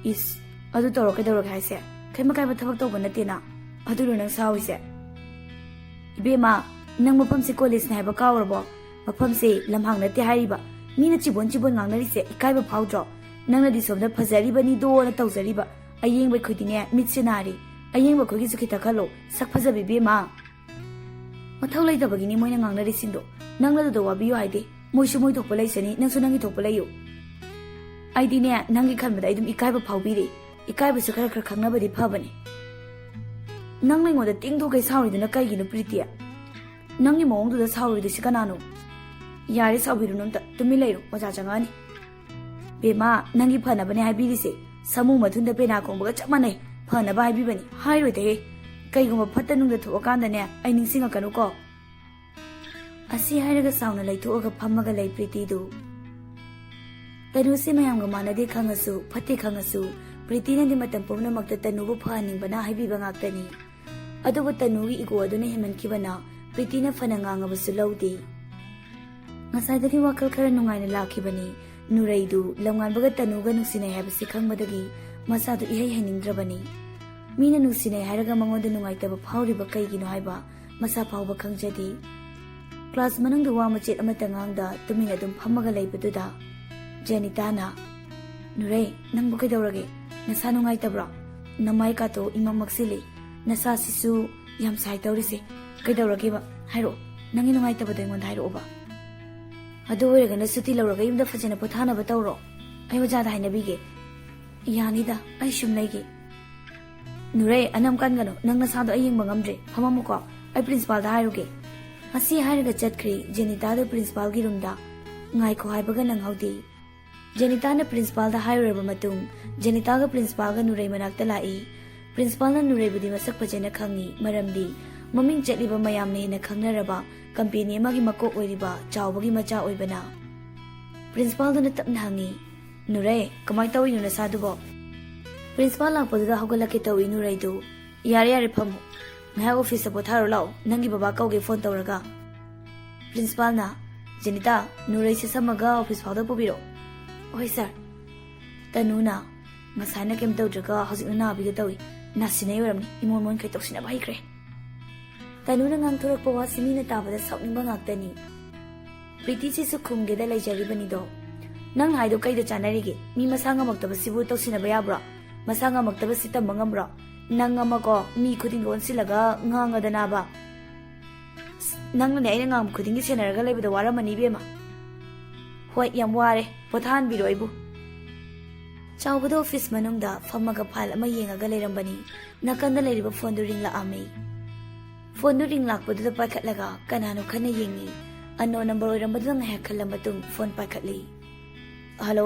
ꯏꯁ, ꯑꯗꯨ ꯇꯧꯔꯣ ꯀꯩꯗꯧꯔꯒꯦ ꯍꯥꯏꯁꯦ? ꯀꯩꯝ ꯑꯀꯥꯏꯕ ꯊꯕꯛ ꯇꯧꯕ ꯅꯠꯇꯦꯅ꯫ ꯑꯗꯨꯔꯣ ꯅꯪ ꯁꯥꯎꯔꯤꯁꯦ? ꯏꯕꯦꯝꯃ, ꯅꯪ ꯃꯐꯝꯁꯦ ꯀꯣꯂꯦꯖꯅꯦ ꯍꯥꯏꯕ ꯀꯥꯎꯔꯕꯣ? ꯃꯐꯝꯁꯦ ꯂꯝꯍꯥꯡ ꯅꯠꯇꯦ ꯍꯥꯏꯔꯤꯕ꯫ ꯃꯤꯅ ꯆꯤꯕꯣꯟ ꯆꯤꯕꯣꯟ ꯉꯥꯡꯅꯔꯤꯁꯦ ꯏꯀꯥꯏꯕ ꯐꯥꯎꯗ꯭ꯔꯣ? ꯅꯪꯅꯗꯤ ꯁꯣꯝꯗ ꯐꯖꯔꯤꯕꯅꯤꯗꯣꯅ ꯇꯧꯖꯔꯤꯕ꯫ ꯑꯌꯦꯡꯕ ꯑꯩꯈꯣꯏꯗꯤꯅꯦ ꯃꯤꯠꯁꯦ ꯅꯥꯔꯦ꯫ ꯑꯌꯦꯡꯕ ꯑꯩꯈꯣꯏꯒꯤꯁꯨ ꯈꯤꯇ ꯈꯜꯂꯣ꯫ ꯁꯛ ꯐꯖꯕꯤ ꯏꯕꯦꯝꯃ꯫ ꯃꯊꯧ ꯂꯩꯇꯕꯒꯤꯅꯤ ꯃꯣꯏꯅ ꯉꯥꯡꯅꯔꯤꯁꯤꯡꯗꯣ꯫ ꯅꯪꯅ ꯑꯗꯨꯗ ꯋꯥꯕꯤꯌꯨ ꯍꯥꯏꯗꯦ꯫ ꯃꯣꯏꯁꯨ ꯃꯣꯏ ꯊꯣꯛꯄ ꯂꯩꯖꯅꯤ, ꯅꯪꯁꯨ ꯅꯪꯒꯤ ꯊꯣꯛꯄ ꯂꯩꯌꯨ꯫ ꯑꯩꯗꯤꯅꯦ, ꯅꯪꯒꯤ ꯈꯟꯕꯗ ꯑꯩ ꯑꯗꯨꯝ ꯏꯀꯥꯏꯕ ꯐꯥꯎꯕꯤꯔꯦ꯫ ꯏꯀꯥꯏꯕꯁꯨ ꯈꯔ ꯈꯔ ꯈꯪꯅꯕꯗꯤ ꯐꯕꯅꯦ꯫ ꯅꯪ ꯑꯩꯉꯣꯟꯗ ꯇꯤꯡ ꯊꯣꯛꯈꯩ ꯁꯥꯎꯔꯤꯗꯨꯅ ꯀꯩꯒꯤꯅꯣ, ꯄ꯭ꯔꯤꯇꯤ? ꯅꯪꯒꯤ ꯃꯑꯣꯡꯗꯨꯗ ꯁꯥꯎꯔꯤꯗꯨꯁꯤ ꯀꯅꯥꯅꯣ? ꯌꯥꯔꯦ, ꯁꯥꯎꯕꯤꯔꯨꯅꯨ ꯑꯝꯇ, ꯇꯨꯃꯤꯟ ꯂꯩꯔꯣ, ꯑꯣꯖꯥ ꯆꯪꯉꯛꯑꯅꯤ꯫ ꯕꯦꯝꯃ, ꯅꯪꯒꯤ ꯐꯅꯕꯅꯦ ꯍꯥꯏꯕꯤꯔꯤꯁꯦ꯫ ꯁꯥꯃꯨ ꯃꯊꯨꯟꯗ ꯄꯦꯅꯥ ꯈꯣꯡꯕꯒ ꯆꯞ ꯃꯥꯟꯅꯩ꯫ ꯐꯅꯕ ꯍꯥꯏꯕꯤꯕꯅꯤ, ꯍꯥꯏꯔꯣꯏꯗꯍꯦ꯫ ꯀꯩꯒꯨꯝꯕ ꯐꯠꯇ ꯅꯨꯡꯗ ꯊꯣꯛꯑꯀꯥꯟꯗꯅꯦ, ꯑꯩ ꯅꯤꯡꯁꯤꯡꯉꯛꯀꯅꯨꯀꯣ꯫ ꯑꯁꯤ ꯍꯥꯏꯔꯒ ꯁꯥꯎꯅ ꯂꯩꯊꯣꯛꯑꯒ ꯐꯝꯃꯒ ꯂꯩ ꯄ꯭ꯔꯤꯇꯤꯗꯨ꯫ ꯇꯅꯨꯁꯤ ꯃꯌꯥꯝꯒ ꯃꯥꯟꯅꯗꯦ ꯈꯪꯉꯁꯨ, ꯐꯠꯇꯦ ꯈꯪꯉꯁꯨ, ꯄ꯭ꯔꯤꯇꯤꯅꯗꯤ ꯃꯇꯝ ꯄꯨꯝꯅꯃꯛꯇ ꯇꯅꯨꯕꯨ ꯐꯍꯟꯅꯤꯡꯕꯅ ꯍꯥꯏꯕꯤꯕ ꯉꯥꯛꯇꯅꯤ꯫ ꯑꯗꯨꯕꯨ ꯇꯅꯨꯒꯤ ꯏꯒꯣ ꯑꯗꯨꯅ ꯍꯦꯟꯃꯟꯈꯤꯕꯅ ꯄ꯭ꯔꯤꯇꯤꯅ ꯐꯅ ꯉꯥꯡꯉꯕꯁꯨ ꯂꯧꯗꯦ꯫ ꯉꯁꯥꯏꯗꯗꯤ ꯋꯥꯈꯜ ꯈꯔ ꯅꯨꯡꯉꯥꯏꯅ ꯂꯥꯛꯈꯤꯕꯅꯤ꯫ ꯅꯨꯔꯩꯗꯨ ꯂꯝꯉꯥꯟꯕꯒ ꯇꯅꯨꯒ ꯅꯨꯡꯁꯤꯅꯩ ꯍꯥꯏꯕꯁꯤ ꯈꯪꯕꯗꯒꯤ ꯃꯁꯥꯗꯨ ꯏꯍꯩ ꯍꯩꯅꯤꯡꯗ꯭ꯔꯕꯅꯤ꯫ ꯃꯤꯅ ꯅꯨꯡꯁꯤꯅꯩ ꯍꯥꯏꯔꯒ ꯃꯉꯣꯟꯗ ꯅꯨꯡꯉꯥꯏꯇꯕ ꯐꯥꯎꯔꯤꯕ ꯀꯩꯒꯤꯅꯣ ꯍꯥꯏꯕ ꯃꯁꯥ ꯐꯥꯎꯕ ꯈꯪꯖꯗꯦ꯫ ꯀ꯭ꯂꯥꯁ ꯃꯅꯨꯡꯗ ꯋꯥ ꯃꯆꯦꯠ ꯑꯃꯠꯇ ꯉꯥꯡꯗ ꯇꯨꯃꯤꯟꯅ ꯑꯗꯨꯝ ꯐꯝꯃꯒ ꯂꯩꯕꯗꯨꯗ ꯖꯦꯅꯤꯇꯥꯅ, "ꯅꯨꯔꯩ, ꯅꯪꯕꯨ ꯀꯩꯗꯧꯔꯒꯦ? ꯅꯁꯥ ꯅꯨꯡꯉꯥꯏꯇꯕ꯭ꯔꯣ? ꯅꯃꯥꯏ ꯀꯥꯇꯣ ꯏꯃꯝ ꯃꯛꯁꯤꯜꯂꯤ꯫ ꯅꯁꯥꯁꯤꯁꯨ ꯌꯥꯝ ꯁꯥꯏ ꯇꯧꯔꯤꯁꯦ꯫ ꯀꯩꯗꯧꯔꯒꯦꯕ? ꯍꯥꯏꯔꯛꯑꯣ꯫ ꯅꯪꯒꯤ ꯅꯨꯡꯉꯥꯏꯇꯕꯗꯣ ꯑꯩꯉꯣꯟꯗ ꯍꯥꯏꯔꯛꯑꯣꯕ꯫" "ꯑꯗꯨ ꯑꯣꯏꯔꯒꯅ ꯁꯨꯇꯤ ꯂꯧꯔꯒ ꯌꯨꯝꯗ ꯐꯖꯅ ꯄꯣꯊꯥꯅꯕ ꯇꯧꯔꯣ꯫ ꯑꯩ ꯑꯣꯖꯥꯗ ꯍꯥꯏꯅꯕꯤꯒꯦ꯫" "ꯌꯥꯅꯤꯗ, ꯑꯩ ꯁꯨꯝ ꯂꯩꯒꯦ꯫" "ꯅꯨꯔꯩ, ꯑꯅꯝ ꯀꯟꯒꯅꯨ, ꯅꯪ ꯅꯁꯥꯗꯣ ꯑꯩ ꯌꯦꯡꯕ ꯉꯝꯗ꯭ꯔꯦ, ꯐꯝꯃꯝꯃꯨꯀꯣ, ꯑꯩ ꯄ꯭ꯔꯤꯟꯁꯤꯄꯥꯜꯗ ꯍꯥꯏꯔꯨꯒꯦ꯫" ꯑꯁꯤ ꯍꯥꯏꯔꯒ ꯆꯠꯈ꯭ꯔꯦ ꯖꯦꯅꯤꯇꯥꯗꯣ ꯄ꯭ꯔꯤꯟꯁꯤꯄꯥꯜꯒꯤ ꯔꯨꯝꯗ꯫ ꯉꯥꯏꯈꯣ ꯍꯥꯏꯕꯒ ꯅꯪꯍꯧꯗꯦ꯫ ꯖꯦꯅꯤꯇꯥꯅ ꯄ꯭ꯔꯤꯟꯁꯤꯄꯥꯜꯗ ꯍꯥꯏꯔꯨꯔꯕ ꯃꯇꯨꯡ, ꯖꯦꯅꯤꯇꯥꯒ ꯄ꯭ꯔꯤꯟꯁꯤꯄꯥꯜꯒ ꯅꯨꯔꯩ ꯃꯅꯥꯛꯇ ꯂꯥꯛꯏ꯫ ꯄ꯭ꯔꯤꯟꯁꯤꯄꯥꯜꯅ ꯅꯨꯔꯩꯕꯨꯗꯤ ꯃꯁꯛ ꯐꯖꯅ ꯈꯪꯏ, ꯃꯔꯝꯗꯤ ꯃꯃꯤꯡ ꯆꯠꯂꯤꯕ ꯃꯌꯥꯝꯅ ꯍꯦꯟꯅ ꯈꯪꯅꯔꯕ ꯀꯝꯄꯦꯅꯤ ꯑꯃꯒꯤ ꯃꯀꯣꯛ ꯑꯣꯏꯔꯤꯕ ꯆꯥꯎꯕꯒꯤ ꯃꯆꯥ ꯑꯣꯏꯕꯅ꯫ ꯄ꯭ꯔꯤꯟꯁꯤꯄꯥꯜꯗꯨꯅ ꯇꯞꯅ ꯍꯪꯉꯤ, "ꯅꯨꯔꯩ, ꯀꯃꯥꯏꯅ ꯇꯧꯔꯤꯅꯣ ꯅꯁꯥꯗꯨꯕꯣ?" ꯄ꯭ꯔꯤꯟꯁꯤꯄꯥꯜ ꯂꯥꯛꯄꯗꯨꯗ ꯍꯧꯒꯠꯂꯛꯀꯦ ꯇꯧꯏ ꯅꯨꯔꯩꯗꯨ꯫ "ꯌꯥꯔꯦ, ꯌꯥꯔꯦ, ꯐꯝꯃꯨ꯫ ꯉꯥꯏꯍꯥꯛ ꯑꯣꯐꯤꯁꯇ ꯄꯣꯊꯥꯔꯨ ꯂꯥꯛꯑꯣ, ꯅꯪꯒꯤ ꯕꯕꯥ ꯀꯧꯒꯦ ꯐꯣꯟ ꯇꯧꯔꯒ꯫" ꯄ꯭ꯔꯤꯟꯁꯤꯄꯥꯜꯅ, "ꯖꯦꯅꯤꯇꯥ, ꯅꯨꯔꯩꯁꯦ ꯁꯝꯃꯒ ꯑꯣꯐꯤꯁ ꯐꯥꯎꯗ ꯄꯨꯕꯤꯔꯛꯑꯣ꯫" "ꯍꯣꯏ, ꯁꯥꯔ꯫" ꯇꯅꯨꯅ, "ꯉꯁꯥꯏꯅ ꯀꯩꯝ ꯇꯧꯗ꯭ꯔꯒ ꯍꯧꯖꯤꯛꯅ ꯅꯥꯕꯤꯒ ꯇꯧꯏ꯫ ꯅꯥꯁꯤꯟꯅꯩ ꯑꯣꯏꯔꯝꯅꯤ, ꯏꯃꯣꯟ ꯃꯣꯟꯈꯩ ꯇꯧꯁꯤꯟꯅꯕ ꯍꯩꯈ꯭ꯔꯦ꯫" ꯇꯅꯨꯅ ꯉꯥꯡꯊꯣꯔꯛꯄ ꯋꯥꯁꯤ ꯃꯤꯅ ꯇꯥꯕꯗ ꯁꯥꯎꯅꯤꯡꯕ ꯉꯥꯛꯇꯅꯤ꯫ ꯄ꯭ꯔꯤꯇꯤꯁꯤꯁꯨ ꯈꯨꯝꯒꯦꯗ ꯂꯩꯖꯔꯤꯕꯅꯤꯗꯣ꯫ "ꯅꯪ ꯍꯥꯏꯗꯣ ꯀꯩꯗ ꯆꯥꯟꯅꯔꯤꯒꯦ? ꯃꯤ ꯃꯁꯥ ꯉꯝꯃꯛꯇꯕꯁꯤꯕꯨ ꯇꯧꯁꯤꯟꯅꯕ ꯌꯥꯕ꯭ꯔꯣ? ꯃꯁꯥ ꯉꯝꯃꯛꯇꯕꯁꯤ ꯇꯝꯕ ꯉꯝꯕ꯭ꯔꯣ? ꯅꯪ ꯑꯃꯀꯣ ꯃꯤ ꯈꯨꯗꯤꯡꯒ ꯑꯣꯟꯁꯤꯜꯂꯒ ꯉꯥꯡꯉꯗꯅꯕ꯫ ꯑꯁ, ꯅꯪꯅꯅꯦ ꯑꯩꯅ ꯉꯥꯡꯕ ꯈꯨꯗꯤꯡꯒꯤ ꯁꯦꯟꯅꯔꯒ ꯂꯩꯕꯗ ꯋꯥꯔꯝꯃꯅꯤ ꯏꯕꯦꯝꯃ꯫" "ꯍꯣꯏ, ꯌꯥꯝ ꯋꯥꯔꯦ, ꯄꯣꯊꯥꯍꯟꯕꯤꯔꯣ ꯑꯩꯕꯨ꯫" ꯆꯥꯎꯕꯗ ꯑꯣꯐꯤꯁ ꯃꯅꯨꯡꯗ ꯐꯝꯃꯒ ꯐꯥꯏꯜ ꯑꯃ ꯌꯦꯡꯉꯒ ꯂꯩꯔꯝꯕꯅꯤ꯫ ꯅꯥꯀꯟꯗ ꯂꯩꯔꯤꯕ ꯐꯣꯟꯗꯨ ꯔꯤꯡ ꯂꯥꯛꯑꯝꯃꯤ꯫ ꯐꯣꯟꯗꯨ ꯔꯤꯡ ꯂꯥꯛꯄꯗꯨꯗ ꯄꯥꯏꯈꯠꯂꯒ ꯀꯅꯥꯅꯣ ꯈꯟꯅ ꯌꯦꯡꯉꯤ꯫ ꯑꯟꯅꯣꯟ ꯅꯝꯕꯔ ꯑꯣꯏꯔꯝꯕꯗꯨꯗ ꯉꯥꯏꯍꯥꯛ ꯈꯜꯂ ꯃꯇꯨꯡ ꯐꯣꯟ ꯄꯥꯏꯈꯠꯂꯤ꯫ ꯍꯜꯂꯣ꯫